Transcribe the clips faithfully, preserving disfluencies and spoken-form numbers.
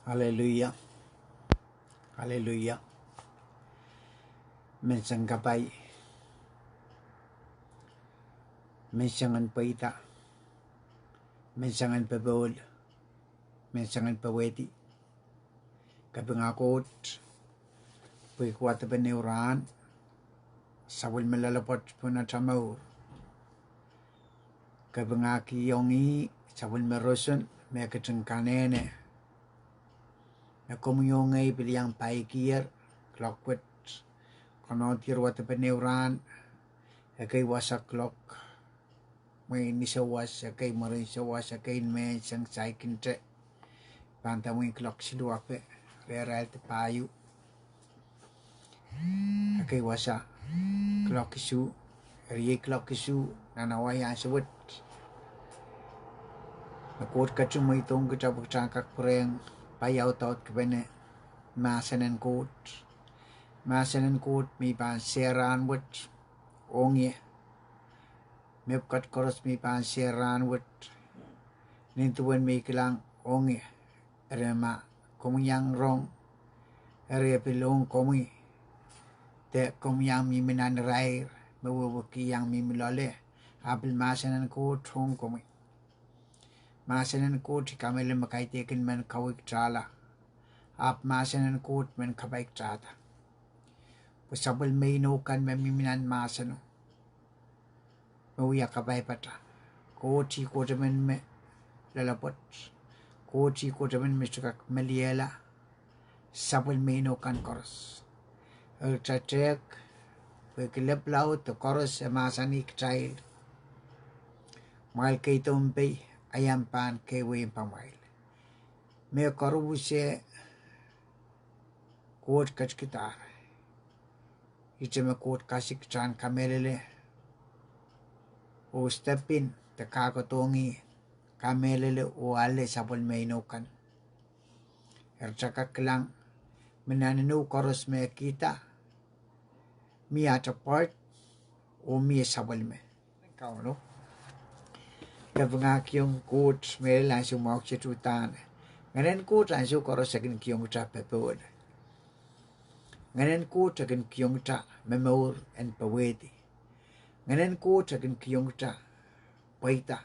Aleluia. Aleluia. Menseng kapai, mensengen pweida, mensengen popohl, mensengen powehdi. Kapinga Koht pwehki wadepen ehu rahn, sapwellime loalopwoat pohn atail mour. Kapingahkiong ih sapwellime roson me ketin kanehne, me komwi oh ngehi pil iang paikier kuloak wet, konehng dier wadepen ehu rahn, ekei wasa kuloak, mwein ni sawas, ekei mwurin sawas, ekei menseng saikinte, pahn nda mwein kuloak siluh ape, rehrail de pahieu. Ekei wasa kuloak isuh, eri iei kuloak isuh nan awa iang suwed. Me Koht ketin mweidohng kitail pwe kitail en kak pwurehng pai audaudkipene mahsen en Koht. Mahsen en Koht me I pahn share rahn wet ong ie. Mepwukat koaros me I pahn share rahn wet, nin duwen me I kilang ong ie, eri ma komwi iang rong, eri e pil ong komwi, de komwi iang mihmi nan irair me wehwehki iang mihmi loale, a pil mahsen en Koht ong komwi. Mahsen en Koht I kamehlele me kaidehkin men kauweiktala, ahpw mahsen en Koht men kapaiktahda. Pwe sapwellime inou kan me mihmi nan mahseno me wia kapaipata. Koht ih Koht emen me loalopwoat. Koht ih Koht emen me sohte kak meliehla sapwellime inou kan koaros. Eri kitail tehk, pwehki lepwul laud de koaros e mahsanih kitail, kumwail keidohng pei, a I ahpw pahn keiwehiong pamwail. Me koaros e Koht ketikihdahr. Ihte me Koht kasik kitail en kamehlele oh step in de kahkodohng ih, kamehlele oh ale sapwellime inou kan. Eri kitail kak kilang me nan inou koaros me e kihda, mie ata part oh mie sapwellime. Kauno, kapingahkiong Koht mehlel ansou mwahu kitail uhdahn. Ngehnen Koht ansou koaros e kin kihong kitail popohl. Ngehnen Koht e kin kihong kitail momour en powehdi. Ngehnen Koht e kin kihong kitail pweida.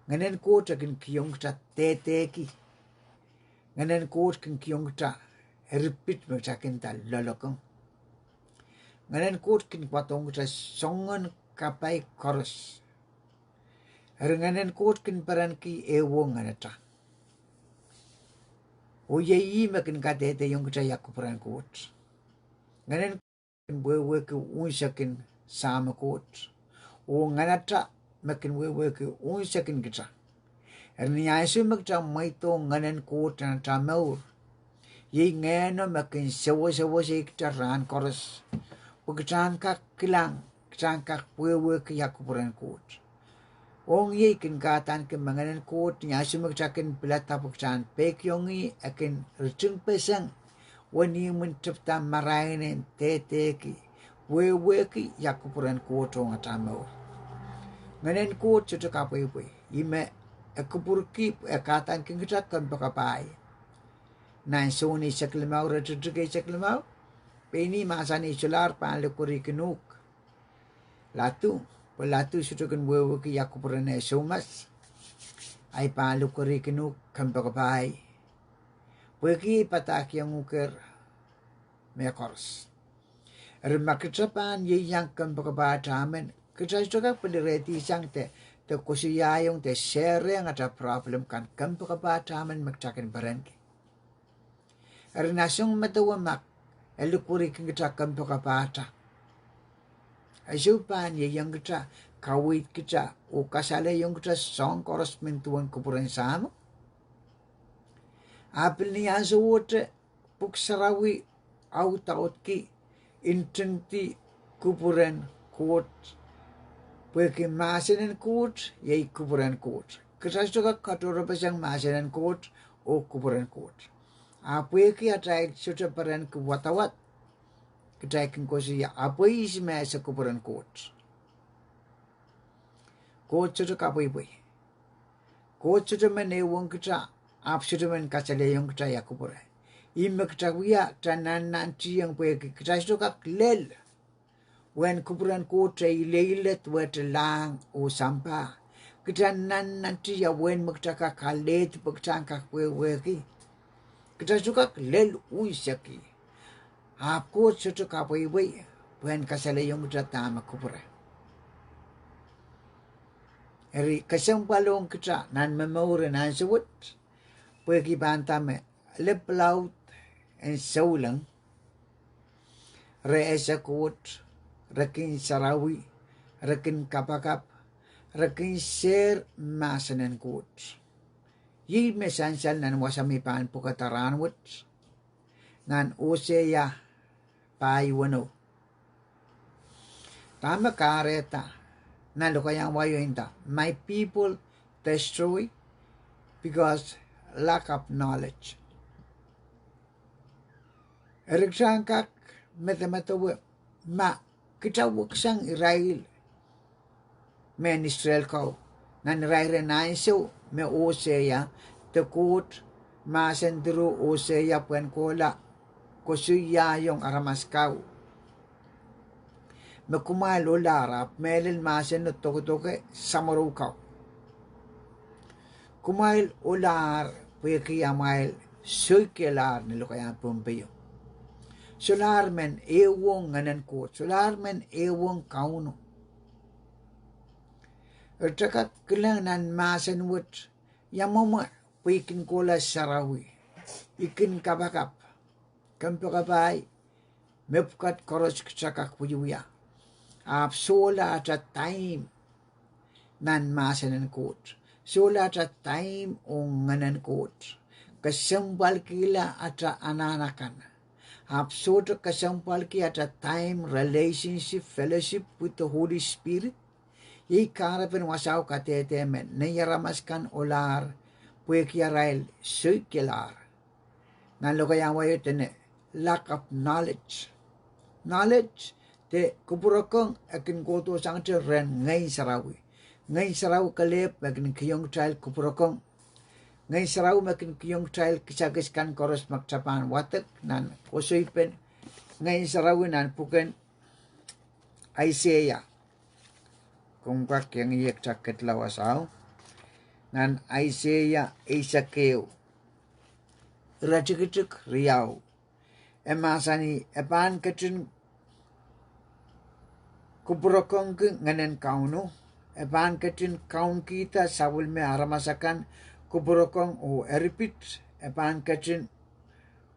Ngehnen Koht e kin kihong kitail dehdehki. Ngehnen Koht kin kihong kitail eripit me kitail kin nda loalokong. Ngehnen Koht kin wadohng kitail soangen kapai koaros. Eri ngehnen Koht kin perenki ehu oh ngenatail. Oh iei ih me kin kadehdehiong kitail ia kupwuren Koht. Ngehnen kin wehwehki unsekin Sahmo Koht. Oh ngenatail me kin wehwehki unsekin kitail. Eri ni ansou me kitail mweidohng ngehnen Koht nan atail mour, iei ngehno me kin sewesewese kitail rahn koaros. Pwe kitail en kak kilang, kitail en kak wehwehki ia kupwuren Koht. Ong iei kin kahdaneki me ngehnen Koht ni ansou me kitail kin pilada pwe kitail en peikiong ih, e kin ritingpeseng wenihmw en tepda marain en dehdehki, wehwehki ia kupwuren Koht ong atail mour. Ngehnen Koht sohte kapweipwei. Ih me e kupwurki, e kahdaneki kitail kompoakepahi. Nan Sohn eisek limau, iretikitik eisek limau, pein ih mahsanih, solahr pahn likwerihkin uhk ladu, pwe ladu sohte kin wehwehki ia kupwuren eh soumas. Ahi pahn likwerihkin uhk kompoakepahi. Pwehki I padahkihong uhk mehkoaros. Eri ma kitail pahn ieiang kompoakepahtahmen, kitail sohte kak pil rehdihsang de, de koasoiaiong de sharehiong atail problem kan, kompoakepahtahmen me kitail kin perenki. Eri nan soahng medewe ma e likwerihkin kitail kompoakepahta, e soh pahn ieiang kitail, kaweid kitail oh kasalehiong kitail soahng koaros me nin duwen kupwuren Sahmo. A pil ni ansowohte Pwuhk Sarawi audaudki ntingdi kupwuren Koht, pwehki mahsen en Koht iei kupwuren Koht. Kitail sohte kak katohrepeseng mahsen en Koht oh kupwuren Koht. A pwehki atail sohte perenki wadawad, kitail kin koasoia, a pwe ihs me ese kupwuren Koht? Koht sohte kapweipwei. Koht sohte men ehuong kitail ahpw sohte men kasalehiong kitail ia kupwure. Ih me kitail wia, kitail nannantiong pwehki kitail sohte kak lel uwen kupwuren Koht te ileile duwehte lahng oh sampah. Kitail nannanti ia uwen me kitail kak alehdi pwe kitail kak wehwehki. Kitail sohte kak lel unseki. Ahpw Koht sohte kapweipwei pwehn kasalehiong kitail dahme kupwure. Eri kesempwal ong kitail nan momour en ansou wet, pwehki pahn dahme, lepwulawad en souleng, re ese Koht, re kin sarawi, re kin kapakap, re kin sehr mahsen en Koht. Iei me sansal nan wasa me I pahn pwukada rahnwet, nan Oseia pahieu weneu. Dahme kahrehda nan lokaiahn wai o nda, My people destroy because lack of knowledge. Eri kitail en kak medemedewe ma kitail weksang irail mehn Israel ko nan irairen ansou me Oseia, de Koht mahsen through Oseia pwehn kohla koasoiaiong aramas ko me kumwail ohlahr, ahpw mehlel mahseno dokedoke samworo ko. Kumwail ohlahr pwehki amwail soikelahr ni lokaiahn Pohnpeio. Solahr men ehuong Ngehnen Koht, solahr men ehuong Kauno. Eri kitail kak kilang nan mahsen wet, ia mwomwe pwe I kin kohla sarawi, I kin kapakap, kompoakepahi, mepwukat koaros kitail kak wiewia. Ahpw sohla atail time nan mahsen en Koht, sohla atail time ong Ngehnen Koht, kesempwalkihla atail anahn akan. Ahpw sohte kesempwalki atail time, relationship, fellowship with the Holy Spirit. Iei kahrepen wasao kadehde me nei aramas kan ohlahr pwehki arail soikelahr. Nan lokaiahn wai o dene lack of knowledge. Knowledge, de kupwurokong e kin kohdo sangete rehn Ngehn Sarawi. Ngehn Sarawi kelehpw me kin kihong kitail kupwurokong. Ngehn Sarawi me kin kihong kitail kisakis kan koaros me kitail pahn wadek nan koasoipen Ngehn Sarawi nan pwuken Aiseia. Komw kak iang ie kitail ketla wasao. Nan Aiseia eisek ehu, iretikitik riau, e mahsanih, E pahn ketin kupwurokongki Ngehnen Kauno, e pahn ketin kaunkihda sapwellime aramas akan kupwurokong oh eripit, e pahn ketin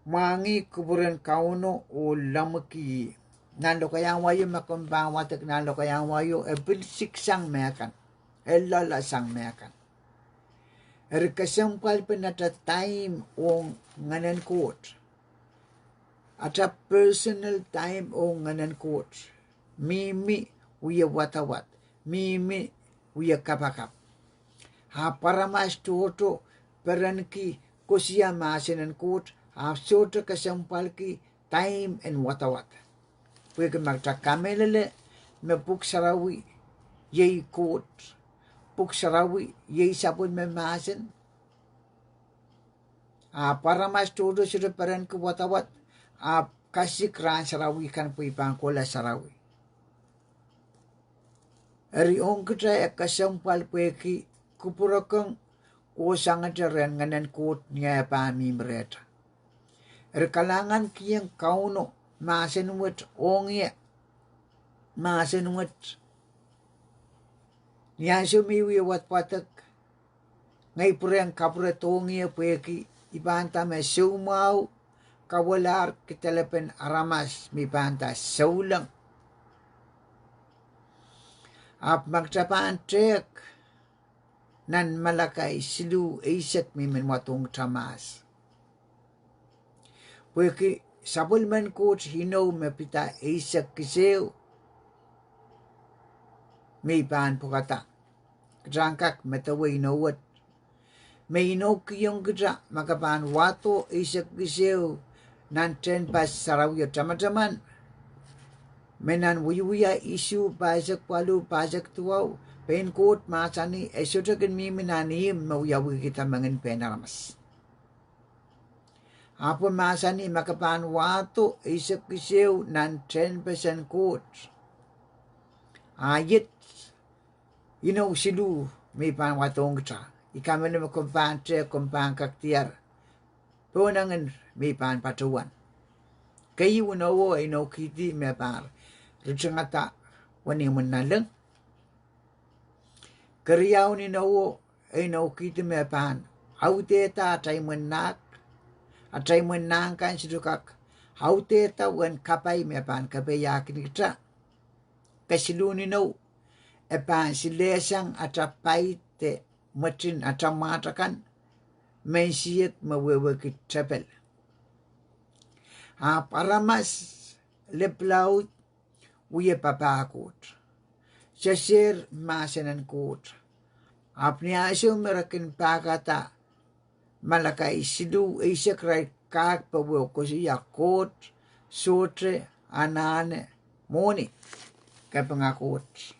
mwahngih kupwuren Kauno oh lemmwiki ih. Nan lokaiahn wai o, ma komw pahn wadek nan lokaiahn wai o, e pil siksang mehkan, e loalesang mehkan. Eri kesempwalpen atail time ong Ngehnen Koht, atail personal time ong Ngehnen Koht, mihmi wie wadawad, mihmi wie kapakap. Ahpw aramas tohto perenki koasoia mahsen en Koht, ahpw sohte kesempwalki time en wadawad. Pwehki ma kitail kamehlele me Pwuhk Sarawi iei Koht, Pwuhk Sarawi iei sapwellime mahsen, ahpw aramas tohto sohte perenki wadawad, ahpw kasik rahn sarawi kan pwe I pahn kohla sarawi. Eri ong kitail e kesempwal pwehki kupwurokong kohsangete rehn Ngehnen Koht ni eh pahn mihmi rehtail. Eri kalahngan kihong Kauno mahsen wet ong ie, mahsen wet. Ni ansou me I wie wadwadek, ngehi pwurehng kapwuredohng ie pwehki I pahn dahme soumwahu kauwehlahr kidelepen aramas me I pahn nda souleng. Ahpw ma kitail pahn tehk nan Malakai siluh eisek me I men wadohng kitail mahs, pwehki sapwellimen Koht inou me pid eisek kis ehu me I pahn pwukada. Kitail en kak medewe inou wet me inoukihong kitail ma ke pahn wahdo eisek kis ehu nan tehnpas sarawio tamataman, me nan Wiewia isuh pahisek waluh, pahisek duwau, pein Koht mahsanih e sohte kin mihmi nan ihmw me wiawihkihda mengin pein aramas. Ahpw e mahsanih me ke pahn wahdo eisek kisehu nan tehnpesen Koht, a iet inou siluh me I pahn wadohng kita. I kamehlele me komw pahn tehk, komw pahn kak diar pohn engin me I pahn patohwan. Keieu inowo e inoukihdi me pahn ritingada wenihmwen nanleng. Keriaun inowo e inoukihdi me pahn audehda atail mwen nahk, atail mwen nahk kan sohte kak audehda uwen kapai me pahn kepeiahkin kita. Kesiluhn inou e pahn silehsang ata pai de mwetin ata mwaht akan, mensihek me wehwehki tepel. Ahpw aramas leplaud wie papah Koht, sesehr mahsen en Koht. Ahpw ni ansou me re kin pahkada Malakai siluh eisek, irail kak powe oh koasoia Koht sohte anahne mwohni. Kapinga Koht,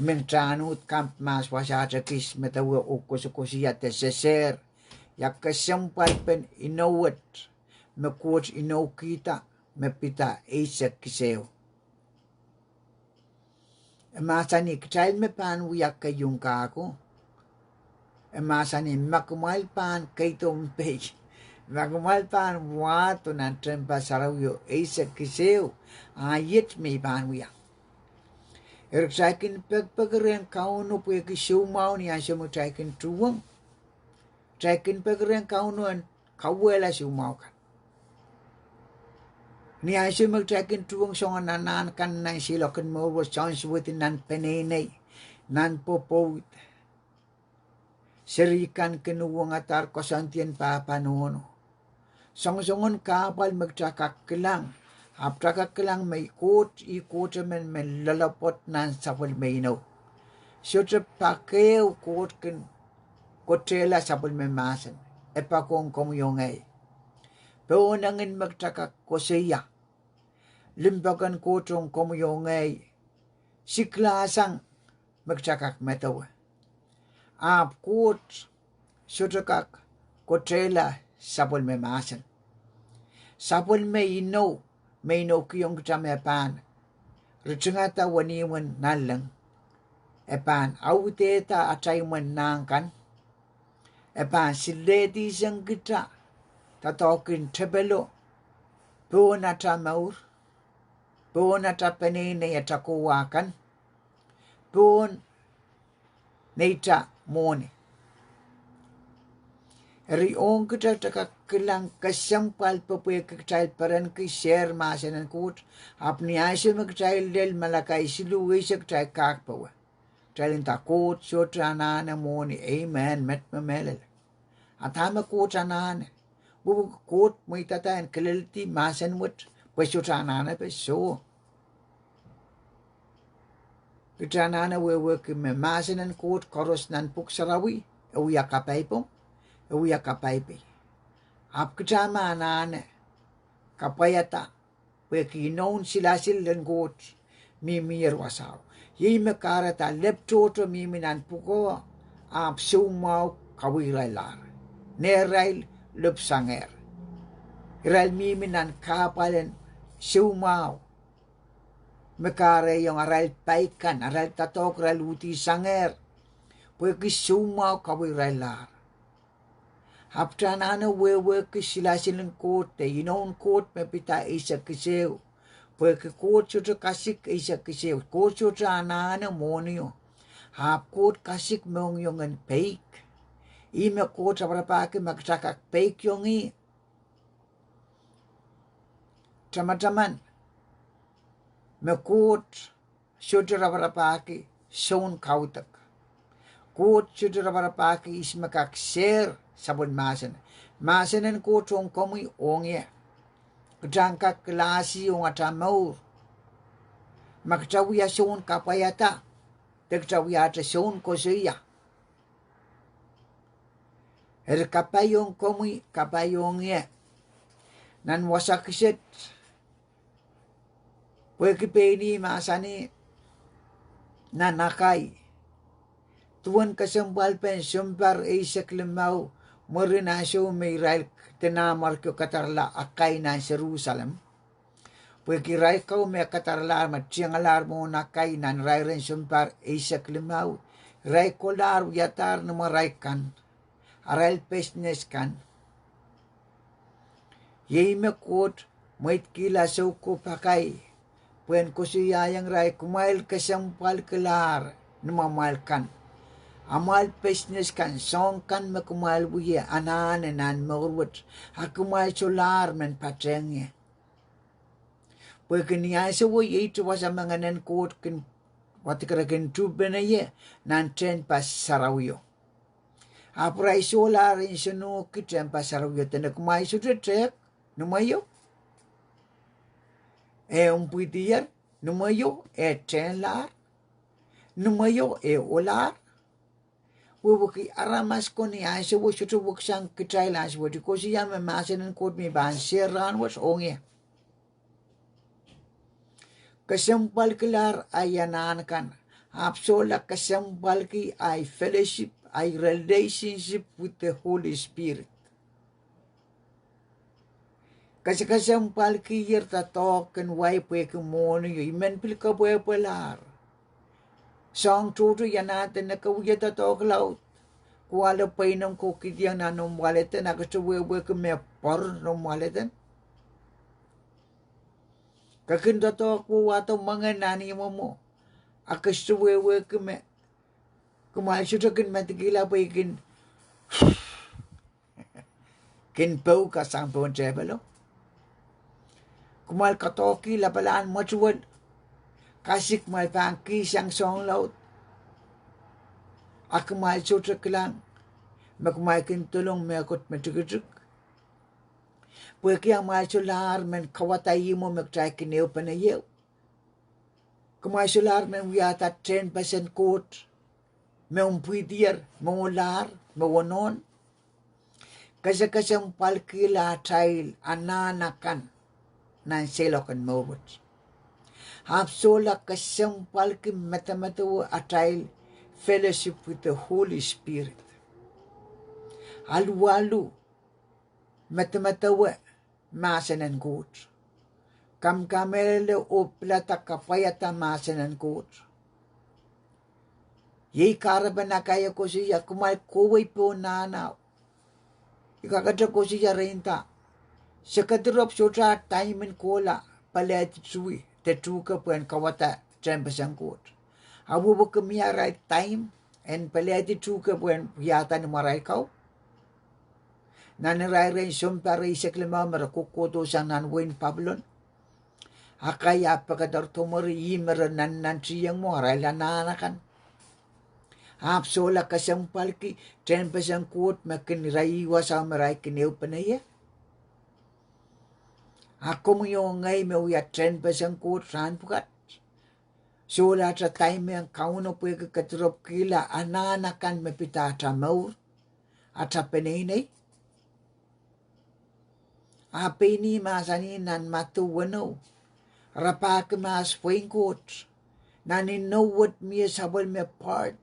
mintahn uhd kamp mahs wasahte kis medewe oh koasokoasoia de sesehr ia kesempwalpen inou wet me Koht inoukihda me pid eisek kisehu. E mahsanih kitail me pahn wia keieu kak o, e mahsanih ma kumwail pahn keido mpei, ma kumwail pahn wahdo nan tehnpas sarawio eisek kisehu, a iet me I pahn wia. Eri kitail kin pekipeki rehn Kauno pwehki soumwahu ni ansou me kitail kin tuhwong. Kitail kin peki rehn Kauno en kauwehla soumwahu kan. Ni ansou me kitail kin tuhwong soangen anahn kan nan seiloak en mour wet, soansuwed nan peneinei, nan pwopwoud, seri kan kin uhwongadahr koasoandien pahpa nohno. Soangosoangen kahpwal me kitail kak kilang, ahpw kitail kak kilang me Koht ih Koht emen me loalopwoat nan sapwellime inou. Sohte pak ehu Koht kin kotehla sapwellime mahsen, e poakohng komwi oh ngehi. Pohn engin me kitail kak koasoia limpoak en Koht ong komwi oh ngehi, siklahsang me kitail kak medewe. Ahpw Koht sohte kak kotehla sapwellime mahsen. Sapwellime inou me inoukihong kita me pahn ritingada wenihmwen nanleng, e pahn audehda atail mwen nahk kan, e pahn silehdihsang kita doadoahk en tepelo pohn ata mour, pohn ata peneinei, ata kowa kan, pohn neitail mwohni. Eri ong kita, kitail kak kilang kesempwalpen pwehki kitail perenki sehr mahsen en Koht, ahpw ni ansou me kitail lel Malakai siluh eisek, kitail kak powe. Kitail nda Koht sohte anahne mwohni, amen, met me mehlel. A dahme Koht anahne? Pwe Koht mweidada en kileldi mahsen wet pwe sohte anahnepe? Soh. Kitail anahne wehwehki me mahsen en Koht koaros nan pwuhk sarawi e wia kapai pwung, e wia kapai pei. Ahpw kitail me anahne kapwaiada pwehki inoun silasil en Koht mihmier wasao. Iei me kahrehda lep tohto mihmi nan pwukoa, ahpw soumwahu kaweirail lahr, nehrail lopwusangehr. Irail mihmi nan kahpwal en soumwahu me kahrehiong arail pai kan, arail doadoahk, irail uhdihsangehr pwehki soumwahu kaweirail lahr. Ahpw kitail anahne wehwehki silasil en Koht de inoun Koht me pid eisek kisehu. Pwehki Koht sohte kasik eisek kisehu, Koht sohte anahne mwohnio. Ahpw Koht kasik mohngiong en peik. Ih me Koht raparapahki ma kitail kak peikiong ih. Tamataman me Koht sohte raparapahki soun kaudok. Koht sohte raparapahki ihs me kak sehr sapwellime mahsen. Mahsen en Koht ong komwi, ong ie. Kitail kak kilasi ong ata mour ma kitail wia soun kapwaiada de kitail wiahte soun koasoia. Eri kapai ong komwi, kapai ong ie. Nan wasa kiset, pwehki pein ih mahsanih nan Akai, duwen kesempwalpen sounpar eisek limau, Mwurin ansou me irail dinamwarkio kadarala akai nan Serusalem, pwehki irail kau me kadaralahr me tiengalahr mwohn akai nan irair en sounpar eisek limau, irail kolahr wiadahr ni mwarail kan, arail business kan. Iei me Koht mweidkihla soukohp akai pwehn koasoiaiong irail: Kumwail kesempwalkilahr ni mwamwail kan, amwail business kan, soahng kan me kumwail wia anahne nan mour wet, a kumwail solahr men patehng ie. Pwehki ni ansouo iei wasa me Ngehnen Koht kin wadikada kin tuhpene ie nan tehnpas sarawio. Ahpw irail solahr nsenohki tehnpas sarawio, dene: Kumwail sohte tehk, ni mweio e mpwidier, ni mweio e tehnlahr, ni mweio e ohlahr. Wehwehki aramas ko ni ansouo sohte weksang kitail ansouo. I koasoia me mahsen en Koht me pahn share rahnwet ong ie. Kesempwalkilahr ahi anahn kan, ahpw solahr kesempwalki ahi fellowship, ahi relationship with the Holy Spirit. Kesakesempwalkier doadoahk en wai pwehki mwohnio. I men pil kepwehpwelahr. Soahng tohto I anahne dene: Ke wia doadoahk laud, ke ale pweinen ko kidiong nan omw wallet en, a ke sohte wehwehki me poar nan omw wallet en? Ke kin doadoahk wahdo mwenge nan ihmw mwo, a ke sohte wehwehki me, kumwail sohte kin medekihla pwe I kin kin peuka sang pohn tehpelo? Kumwail kadoahki lapalahn mwetuwel, kasik kumwail pahn kihsang soahng laud, a kumwail sohte kilang me kumwail kin dolong mehkot me tikitik, pwehki amwail solahr men kawada ihmwo me kitail kin ehupene ie. Kumwail solahr men wiahda tehnpesen Koht me mpwidier, me ohlahr, me wonohn. Kesakesempwalkihla atail anahn akan nan seiloak en mour wet. Ahpw solahr kesempwalki medemedewe atail fellowship with the Holy Spirit. Alualu medemedewe mahsen en Koht. Kamkamehlele oh pilada kapwaiada mahsen en Koht. Iei kahrepen akai e koasoia: Kumwail kohwei pohn nahnao. I kakete koasoia reinda, se kedirepw sohte daimen kohla pelehdi tuwi de tuhke pwehn kawada tehnpesen Koht. A wehwehki mie arail daim en pelehdi tuhke pwehn wiahda ni mwarail kau. Nan irair en sounpar eisek limau me re kohkohdo sang nan wehin Papilon, akai ahpw pekeder dohmweri, ih me re nannantihong mwo arail anahn akan. Ahpw solahr kesempwalki tehnpesen Koht me kin irail wasao me irail kin ehupene ie. A komwi oh ngehi me wia tehnpesen Koht rahn pwukat, solahr ata daimen Kauno pwehki kedirepwkihla anahn akan me pidada mour, ata peneinei. A pein ih mahsanih nan Madiu weneu: Rapahki mahs wehin Koht. Nan inou wet mie sapwellime part.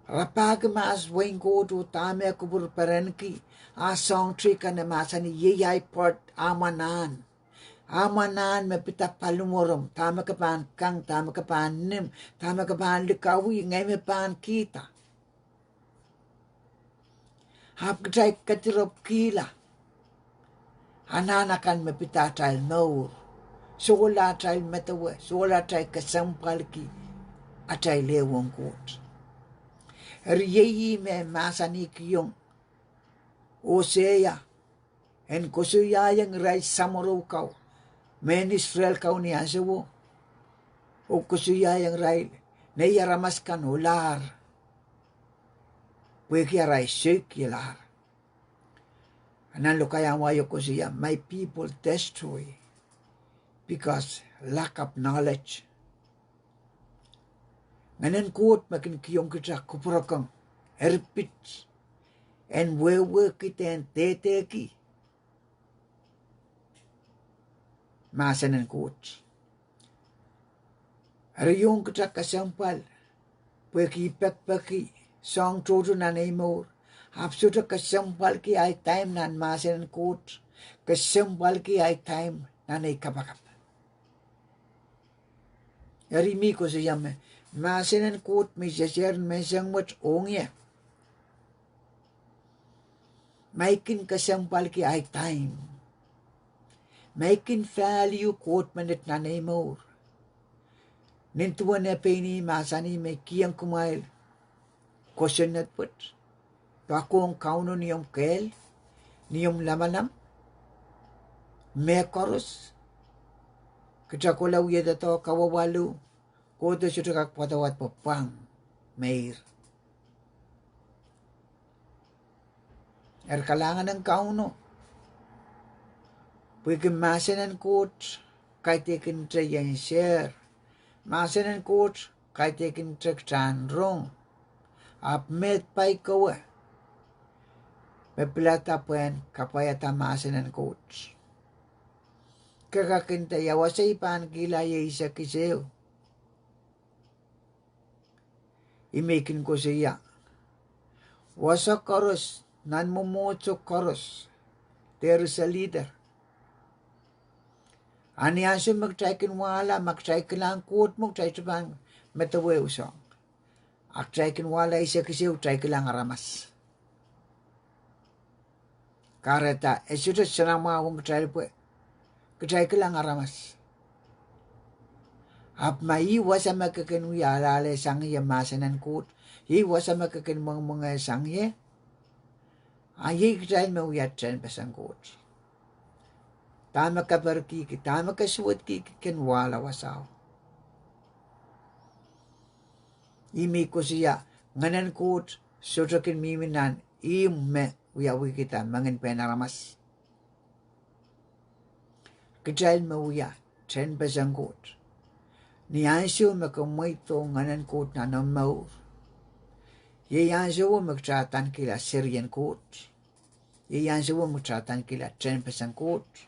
Rapahki mahs wehin Koht oh dahme kupwur perenki, a soahng teikan e mahsanih iei ahi part, ahmw anahn. Ahmw anahn me pida paliwarom, dahme ke pahn kang, dahme ke pahn nim, dahme ke pahn likawih, ngehi me pahn kihda. Ahpw kitail kedirepwkihla anahn akan me pida atail mour, solahr atail medewe, solahr atail kesempwalki atail ehu ong Koht. Eri iei me mahsanihkiong Oseia en koasoiaiong irail samworo kau, mehn Israel kau ni ansouo, oh koasoiaiong irail: Nei aramas kan ohlahr, pwehki arail seikilahr. Nan lokaiahn wai e koasoia: My people destroy because lack of knowledge. Ngehnen Koht me kin kihong kita kupwurokong, erpit, en wehwehki de en dehdehki mahsen en Koht. Eri ong kita kesempwal pwehki I pekipeki soahng tohto nan ei mour, Ahpw sohte kesempwalki ahi time nan mahsen en Koht, kesempwalki ahi time nan ei kapakap. Eri I koasoia me mahsen en Koht me I sehse menseng wet ong ie, ma I kin kesempwalki ahi time, ma I kin value Koht menet nan ei mour, nin duwen e pein ih mahsanih me I kihong kumwail kosonned wet: Poakohng Kauno ni omw kehl, ni omw lamalam, mehkoaros. Kita kohla wia doadoahk kawawalu, kohdo sohte kak poadawad pwe pwang meir. Eri kalahngan en Kauno, pwehki mahsen en Koht kaidehkin kita ien sehr. Mahsen en Koht kaidehkin kita kitahn rong. Ahpw mehd pai kowe me pilada pwehn kapwaiada mahsen en Koht. Ke kak nda, ia wasa I pahn kihla? Iei eisek iseu. I men kin koasoia, wasa koaros, nan mwomwohdiso koaros, there is a leader. A ni ansou me kitail kin wahla, ma kitail kilang Koht mwo, kitail sohte pahn medewe soahng. A kitail kin wahla eisek iseu, kitail kilang aramas. Kahrehda e sohte sanamwahu ong kitail pwe kitail kilang aramas. Ahpw ma ih wasa me ke kin wia alehda sang ie mahsen en Koht, ih wasa me ke kin mwengmwenge sang ie, a iei kitail me wia tehnpesen Koht. Dahme kaperkihki, dahme kasuwedkihki ken wahla wasao? I men koasoia, Ngehn en Koht sohte kin mihmi nan ihmw me wiawihkihda menginpen aramas. Kitail me wia tehnpesen Koht, ni ansou me ke mweidohng Ngehn en Koht nan omw mour, iei ansouo me kita adanekihla serien Koht. Iei ansouo me kita adanekihla tehnpesen Koht.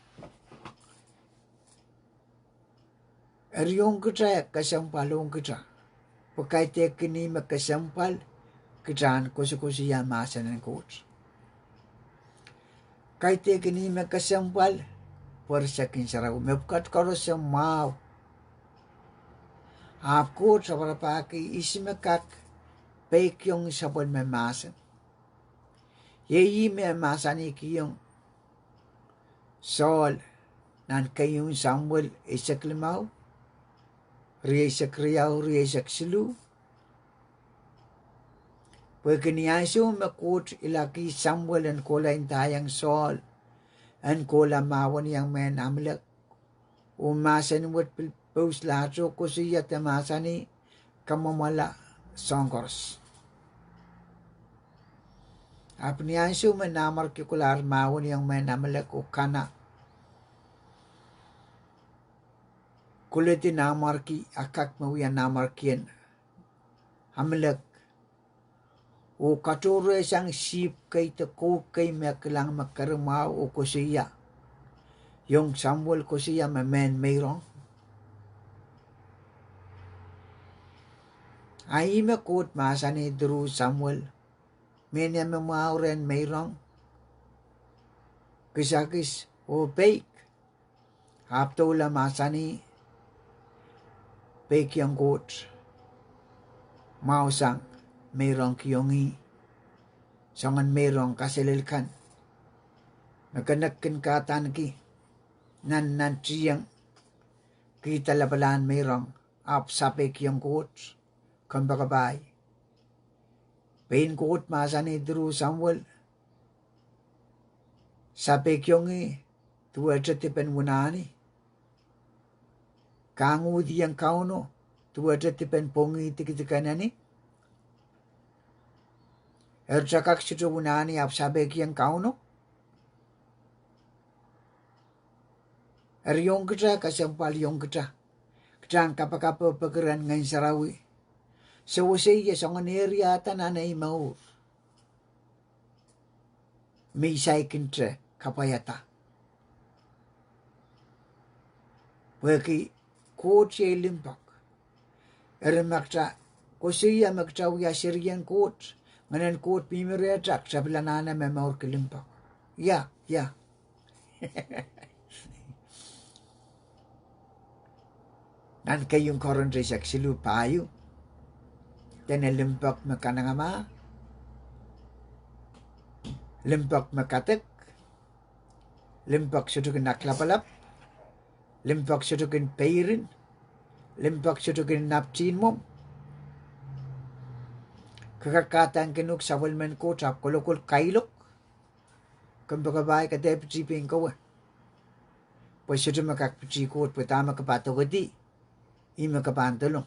Eri ong kita, e kesempwal ong kita, pwe kaidehkin ih me kesempwal kitahn koasokoasoia mahsen en Koht. Kaidehkin ih me kesempwal pwe re sekin sarawi, mepwukat koaros e mwahu. Ahpw Koht raparapahki ihs me kak peikiong sapwellime mahsen. Iei ih me mahsanihkihong Sohl nan keieun Samuel eisek limau, rieisek riau, rieisek siluh, pwehki ni ansou me Koht ilaki Samuel en kohla ndaiong Sohl, en kohla mahweniong mehn Amalek, oh mahsen wet pil pouslahte koasoia de mahsanih, kamwomwala soahng koaros. Ahpw ni ansou me nanmwarki kolahr mahweniong mehn Amalek oh kana, koledi nanmwarki Akak me wia nanmwarkien Amalek, oh katohrehsang sihpw kei de kouk kei me kilang me kerimwahu oh koasoia, iong Samuel koasoia me mehn meirong. A ih me Koht mahsanih through Samuel, mehn ia me mwahu rehn meirong, kisakis oh peik. Ahpw doula mahsanih, peikiong Koht, mwahusang, meirongkihong ih, soangen meirong kaselel kan me ke nek kin kahdaneki, nan nantihong kihda lapalahn meirong, ahpw sapeikiong Koht, kompoakepahi. Pein Koht mahsanih through Samuel, sapeikiong ih duwehte dipen wunahni, kang uhdiong Kauno duwehte dipen pwongih dikedik en eni. Eri kita kak sohte wunahni ahpw sapeikiong Kauno. Eri ong kita, kesempwal ong kita, kitahn kapakapo peki rehn Ngehn Sarawi, sewese ie soangen area da nan ei mour me I saikinte kapwaiada. Pwehki Koht iei limpoak. Eri ma kita koasoia me kita wia serien Koht, Ngehnen Koht mihmi rehtail, kitail pil anahne momourki limpoak. Ia, ia. Nan keieun Korint eisek siluh pahieu, dene limpoak me kanengamah, limpoak me kadek, limpoak sohte kin aklapalap, limpoak sohte kin peirin, limpoak sohte kin naptihn mwomw. Ke kak kahdaneki uhk sapwellimen Koht ahpw kolokol kailok, kompoakepahi ke dehr pitih pein kowe. Pwe sohte me kak pitih Koht, pwe dahme ke pahn dohkedi, ih me ke pahn dolung.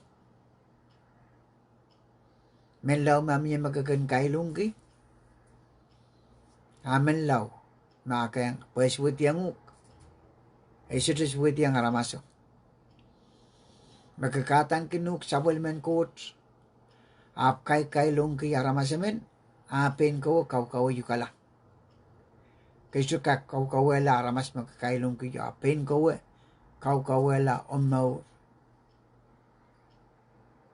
Menlau ma mie me ke kin kailongki, a menlau, mahkehng pwe e suwediong uhk, e sohte suwediong aramaso. Me ke kahdaneki uhk sapwellimen Koht ahpw kaikailongki aramas emen, a pein kowe kaukaweiukala. Ke sohte kak kaukawehla aramas me ke kailongki, a pein kowe kaukawehla omw mour.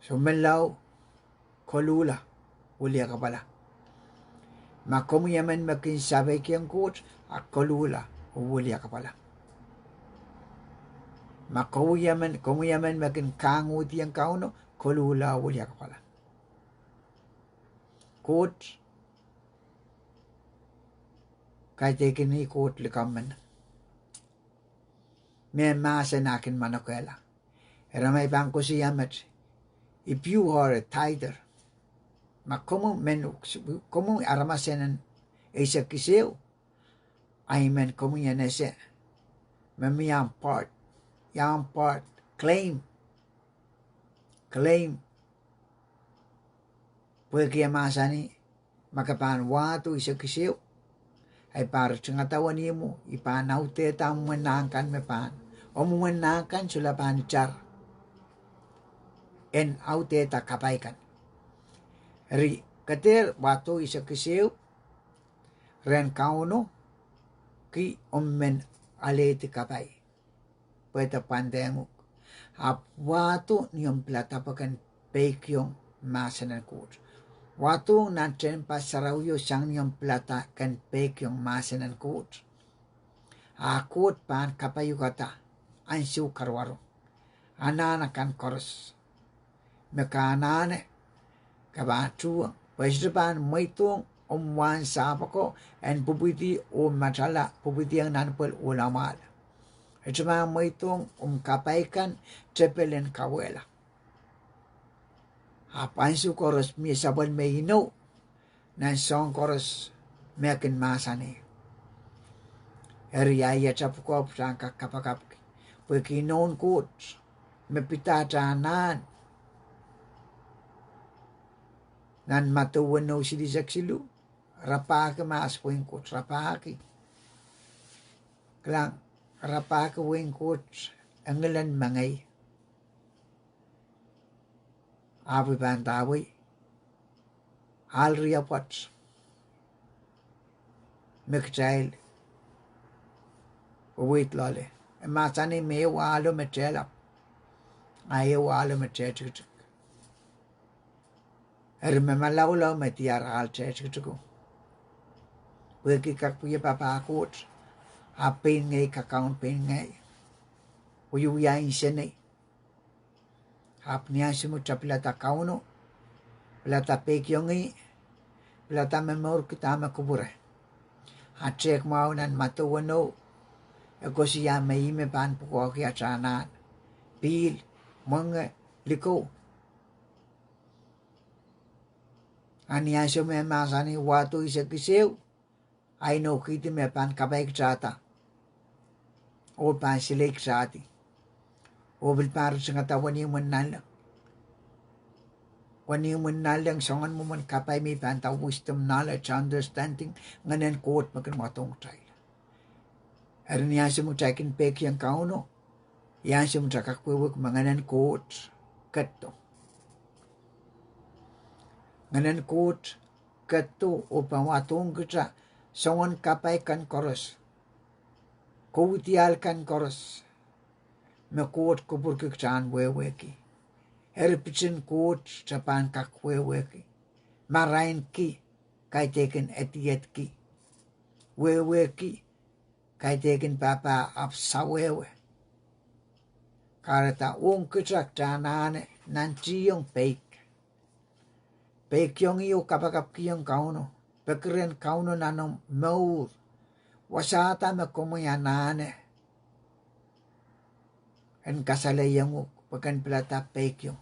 So menlau, koluhla, wiliakapwala. Ma komwi emen me kin sapeikiong Koht, a koluhla, wiliakapwala. Ma komwi emen, komwi emen me kin kahngohdiong Kauno, koluhla, wiliakapwala. Koht, kaidehkin ih Koht likamw men, me mahsen ah kin manokehla. Eri ma I pahn koasoia met, if you are a tither, ma komwi men, komwi aramas en eisek kis ehu, ahi men komwi en ese me mie ahmw part, ahmw part, claim, claim. Pwehki e mahsanih, ma ke pahn wahdo eisek kis ehu, I pahn ritingada wenihmwo, I pahn audehda omw mwomwen nahk kan me pahn, omw mwomwen nahk kan solahr pahn itar en audehda kapai kan. Eri ke dehr wahdo eisek kis ehu rehn Kauno, ki omw men alehdi kapai, pwe e de pwandehng uhk. Ahpw wahdo ni omw pilada pwe ken peikiong mahsen en Koht. Wahdohng nan tehnpas sarawio sang ni omw pilada ken peikiong mahsen en Koht. A Koht pahn kapaiukada ansou karwaru, anahn akan koaros me ke anahne, ke pahn tuhwong, pwe e sohte pahn mweidohng omw wahn sahpw ako en pwupwidi oh matala pwupwidiong nanpwel oh lamwahl. E sohte pahn mweidohng omw kapai kan tepel en kauwehla. Ahpw ansou koaros mie sapwellime inou nan soahng koaros me e kin mahsanih. Eri a iet pwukoa pwutak kak kapakapki, pwehki inoun Koht me pidada anahn. Nan Madiu weneu silihsek siluh, rapahki mahs wehin Koht, rapahki. Kilang, rapahki wehin Koht, e ngilen mengei. Ahpw I pahn dahwei ahl riapwoat me kitail weweid loale. E mahsanih me ehu ahlo me tehlap, a ehu ahlo me tehtikitik. Eri me malaulau me diar ahl tehtikitiko. Pwehki kak wia papah Koht, ahpw pein ngehi kakaun pein ngehi, wiewia nsenei. Ahpw ni ansou me kitail pilada Kauno, pilada peikiong ih, pilada momourki dahme kupwure, a tehk mwahu nan Madiu weneu, e koasoia me ih me pahn pwukoahki atail anahn, pihl, mwenge, likou. A ni ansou me e mahsanih wahdo eisek kis ehu, a inoukihdi me pahn kapaikitada oh pahn sileikitadi oh pil pahn ritingada wenihmwen nanleng. Wenihmwen nanleng soangen mwomwen kapai me I pahn nda wisdom, knowledge, understanding, Ngehnen Koht me kin mwadang kitail. Eri ni ansou me kitail kin peikiong Kauno, ni ansou me kitail kak wehwehki me Ngehnen Koht ketido. Ngehnen Koht ketido oh pahn wadohng kitail soangen kapai kan koaros, koudiahl kan koaros me Koht kupwurki kitail en wehwehki. Eri pitin Koht kitail pahn kak wehwehki. Marainki, kaidehkin ediedki. Wehwehki, kaidehkin pahpa ahpw sawehwe. Kahrehda ong kitail anahne nantihong peik. Peikiong ih oh kapakapkihong Kauno. Peki rehn Kauno nan omw mour. Wasahda me komwi anahne en kasalehiong uhk pwe ken pilada peikiong.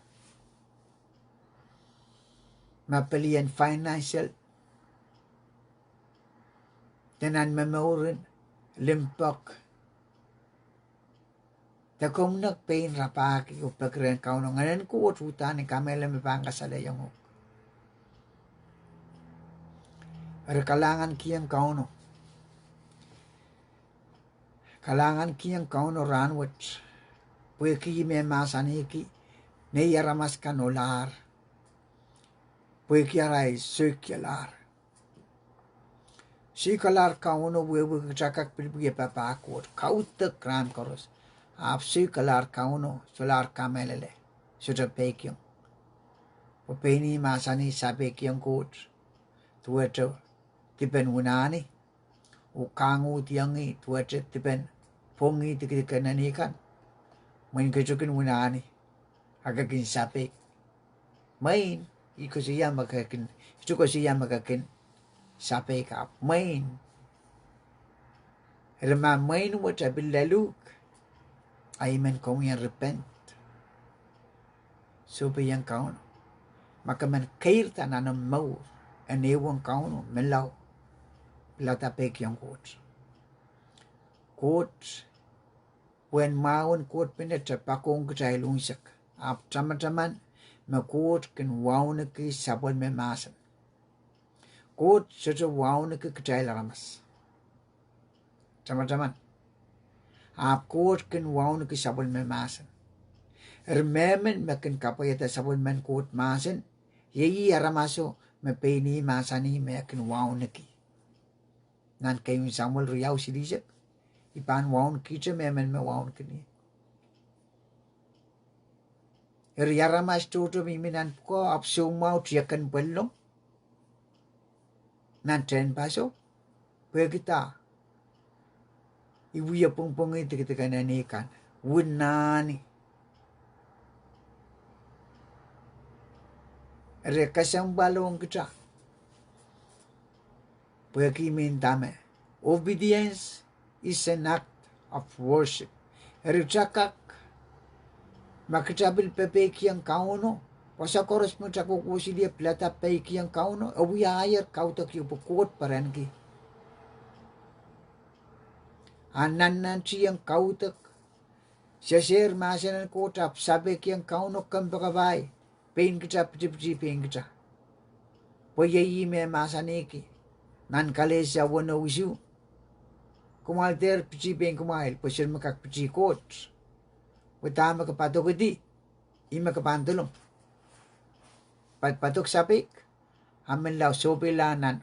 Ma pelien financial, de nan momourin, limpoak, de komw nek pein rapahki oh peki rehn Kauno, Ngehnen Koht, udahn I kamehlele me pahn kasalehiong uhk. Eri kalahngankihong Kauno. Kalahngankihong Kauno rahnwet. Pwehki ih me mahsanihki, nei aramas kan ohlahr. Pwehki arail soikalahr. Soikalahr Kauno wehwehki kitail kak pil wie papah Koht. Kaudok rahn koaros. Ahpw soikalahr Kauno, solahr kamehlele. Sohte peikiong. Pwe pein ih mahsanih sapeikiong Koht. Duwehte dipen unani. Oh kanguhdiong ih duwehte dipen pwongih dikedik en eni kan. Mwein ke kin unani. A ke kin sapeik. Mwein, I koasoia me ke kin, I koasoia me ke kin sapeik ahpw mwein. Eri ma mwein wet e pil lel uhk, a I men komwi en repent. Sohpeiong Kauno. Ma ke men keirda nan omw mour, en ehuong Kauno, menlau. Pilada peikiong Koht. Koht, pwehn mahwen Koht pene te poakohng kitail unsek. Ahpw tamataman, me Koht kin wauneki sapwellime mahsen. Koht sohte wauneki kitail aramas. Tamataman. Ahpw Koht kin wauneki sapwellime mahsen. Eri mehmen me kin kapwaiada sapwellimen Koht mahsen, iei ih aramaso me pein ih mahsanih me kin wauneki. Nan keieun Samuel riau silihsek, I pahn waunekihte mehmen me wauneki ie. Eri aramas tohto mihmi nan pwukoa ahpw soumwahu tiahk en pwellong nan tehnpaso, pwehki dah? I wie pwongpwongih dikedik en eni kan. Unani. Eri kesempwal ong kitail. Pwehki I men nda me, obedience is an act of worship. Eri kitail kak, ma kitail pil pepeikiong Kauno, wasa koaros me kitail kohkohseli pilada peikiong Kauno, e wia aier kaudok ieu pwe Koht perenki. A nannantihong kaudok, sehse mahsen en Koht ahpw sapeikiong Kauno, kompoakepahi, pein kitail pitipiti pein kitail. Pwe iei ih me mahsanihki, nan Kalesia weneu isuh, kumwail dehr piti pein kumwail, pwe sohte me kak piti Koht. Pwe dahme ke padokedi, ih me ke pahn dolong. Padpadok sapeik, a menlau sohpeila nan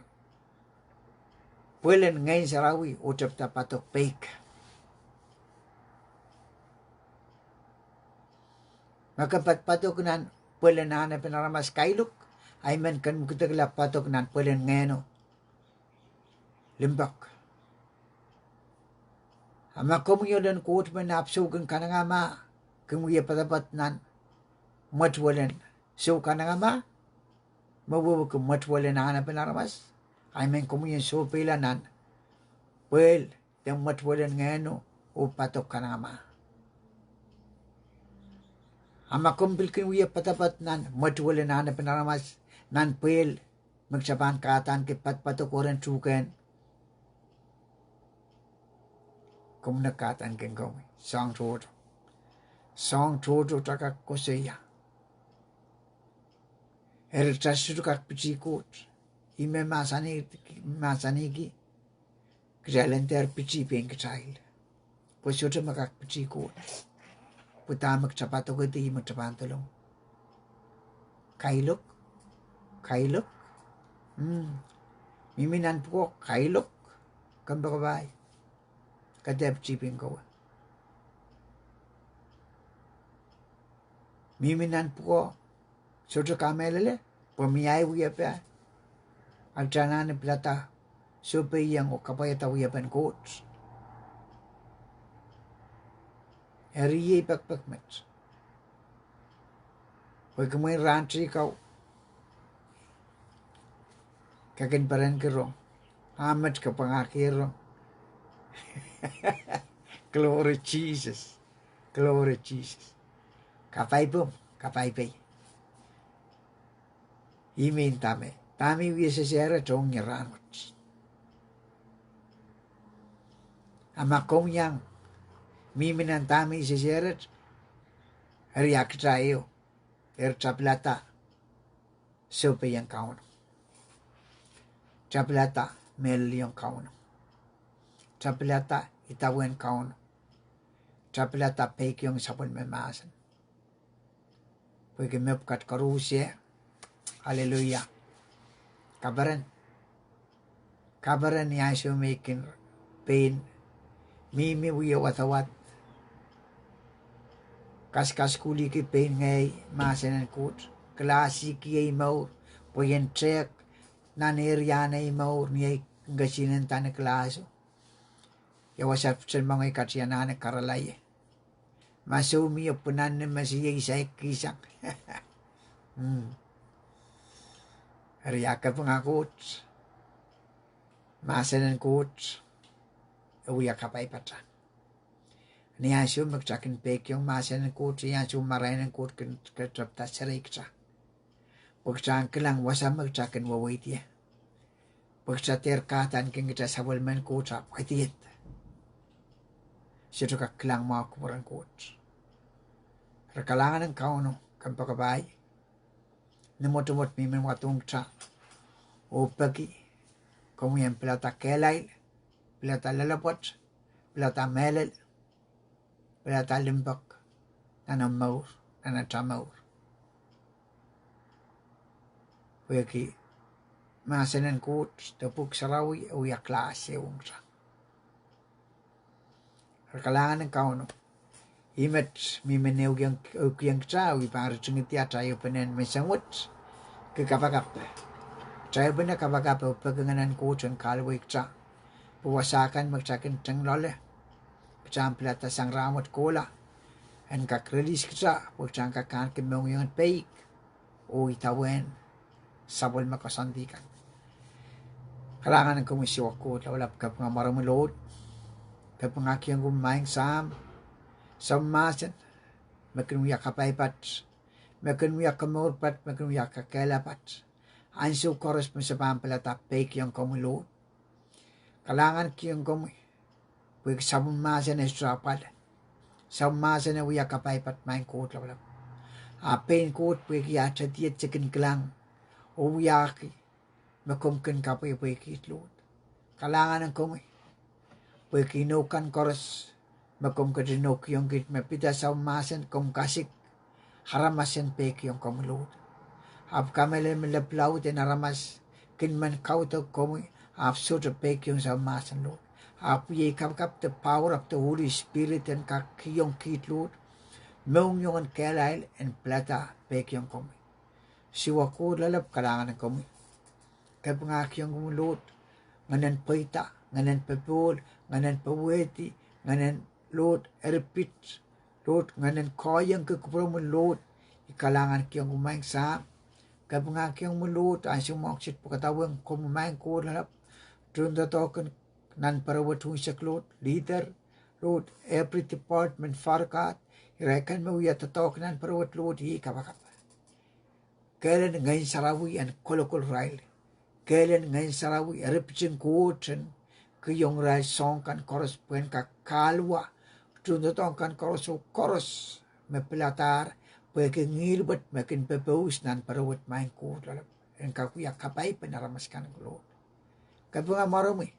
pwelen Ngehn Sarawi oh tepda padok peik. Ma ke padpadok nan pwelen anahnepen aramas kailok, a I men kin mwekidekla padok nan pwelen Ngehno limpoak. A ma komwi ohl en Koht men ahpw sou kin kanengamah, kin wie poadoapoad nan mwetuwelen sou kanengamah, me wehwehki mwetuwelen anahnepen aramas, a I men komwi en sohpeila nan pwehl de mwetuwelen Ngehno oh padok kanengamah. A ma komw pil kin wie poadoapoad nan mwetuwelen anahnepen aramas, nan pwehl me kitail pahn kahdaneki padpadok ohl en tuhkehn, komw nek kahdaneki komwi. Soahng tohto. Soahng tohto kitail kak koasoia. Eri kitail sohte kak piti Koht. Ih me mahsanihki, mahsanihki, kitail en dehr piti pein kitail. Pwe sohte me kak piti Koht. Pwe dahme kitail padokedi ih me kitail pahn dolong. Kailok, kailok. Mihmi nan pwukoa kailok, kompoakepahi. Ke dehr piti pein kowe. Mihmi nan pwukoa, sohte kamehlele, pwe mie ahi wiepe, Ahpw kitail anahne pilada sohpeiong oh kapwaiada wiepen Koht. Eri iei pekipek met. Pwehki mwein rahn teikan ke kin perenki rong, ah met ke pwangahki rong. Glory Jesus. Glory Jesus. Kapai pwung, kapai pei. Ih me I ndahme, dahme I wie sehse ret ong ie rahnwet. A ma komw iang mihmi nan dahme I sehse ret, eri a kitail ehu, eri tapilada sohpeiong Kauno. Tapilada mehleliong Kauno. Tapilada idawehn Kauno. Tapilada peikiong sapwellime mahsen. Pwehki mepwukat koaros, aleluia, kaperen. Kaperen ni ansou me I kin pein mihmi wie wadawad, kaskasukuhlihki pein ngehi mahsen en Koht, kilahsihki ei mour, pwe I en tehk nan area en ei mour ni ei kesihnen dahme kilahso. Ia wasa pwuhken moangei katianahne karala ie. Ma soumie pwunanne me se iei saikisang. Eri a kapinga Koht, mahsen en Koht e wia kapai pata. Ni ansou me kitail kin peikiong mahsen en Koht, ni ansou marain en Koht kin, kin tepda serei kitail, pwe kitail en kilang wasa me kitail kin weweid ie. Pwe kitail dehr kahdaneki kitail sapwellimen Koht ahpw edied. Sohte kak kilang mwahu kupwuren Koht. Eri kalahngan en Kauno, kompoakepahi, ni mwotomwot me I men wadohng kitail oh peki, komwi en pilada kehlail, pilada loalopwoat, pilada mehlel, pilada limpoak nan omw mour, nan atail mour. Pwehki mahsen en Koht de Pwuhk Sarawi e wia kilahs ong kitail. Eri kalahngan en Kauno, ih met me I men ehukihong kitail, I pahn ritingidi atail ehupene en menseng wet ki kapakap. Kitail ehupene kapakap oh peki Ngehn en Koht en kahluwa kitail, pwe wasa kan me kitail kin teng loale, kitail en pilada sang rahnwet kohla, en kak release kitail pwe kitail en kak ahneki mohngiong en peik oh idawehn sapwellime koasoandi kan. Kalahngan en komwi Siohwa Koht Lapalap, kapinga mwaromwi Lord, kapingahkihong komwi Maing Sahm, sapwm mahsen me kin wia kapai pat, me kin wia komour pat, me kin wia kakehlail pat, ansou koaros me se pahn pilada peikiong komwi Lord. Kalahngankihong komwi pwehki sapwm mahsen e sohte apwal. Sapwm mahsen e wia kapai pat Maing Koht Lapalap. A pein Koht pwehki atail died se kin kilang oh wiahki me komw kin kapwehpweikihd Lord. Kalahngan en komwi pwehki inou kan koaros me komw ketin inoukihong kiht me pid sapwm mahsen komw kasik aramas en peikiong komwi Lord. Ahpw kamehlele me lap laud en aramas kin men kaudok komwi ahpw sohte peikiong sapwm mahsen Lord. Ahpw iei kapakap de power of the Holy Spirit en kak kihong kiht Lord mohngiong en kehlail en pilada peikiong komwi. Siohwa Koht Lapalap, kalahngan en komwi. Kapingahkihong komwi Lord, ngehnen pweida, ngehnen popohl, ngehnen powehdi, ngehnen Lord eripit, Lord ngehnen koahiengki kupwuromwi Lord. I kalahngankihong komwi Maing Sahm. Kapingahkihong komwi Lord, ansou mwahu kiset pwukadawehng komwi Maing Koht Lapalap, tohndoadoahk en nan pwurehng wet unsek Lord, leader, Lord every department Father God, irail kan me wia doadoahk nan pwurehng wet Lord, iei kapakap. Kehlen Ngehn Sarawi en kolokol irail. Kehlen Ngehn Sarawi, eripitin Koht en kihong irail soahng kan koaros pwehn kak kahluwa tohndoadoahk kan koaros oh koaros me piladahr pwehki ngihl wet me kin popohs nan pwurehng wet Maing Koht Lapalap, en kak wia kapaipen aramas kan Lord. Kapinga mwaromwi.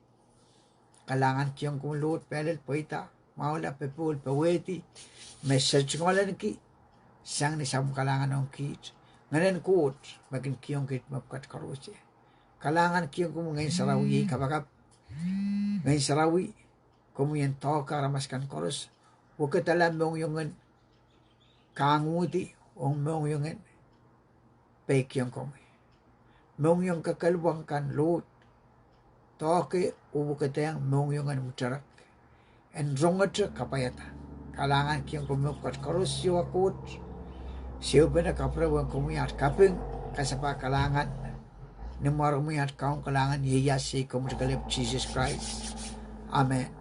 Kalahngankihong komwi Lord, mehlel, pweida, mwahula, popohl, powehdi me se tungoalenki sang ni sapwm kalahngan ong kiht, ngehnen Koht me kin kihong kiht mepwukat koaros. Kalahngankihong komwi Ngehn Sarawi, iei kapakap. Ngehn Sarawi, komwi en doahke aramas kan koaros, wekidala mohngiong en kahng uhdi ong mohngiong en peikiong komwi. mohngiong kekeluwang kan Lord. Doahke oh wekideng mohngiong en mwuterek, en rongete kapaiada. Kalahngan kihong komwi oh pwukat koaros, Siohwa Koht. Sehupene kapwurehiong komwi aht kaping, kasapahl, kalahngan. Ni mwaren komwi aht kaun kalahngan, ieias, iei komwi Kaun Sises Krais. Amen.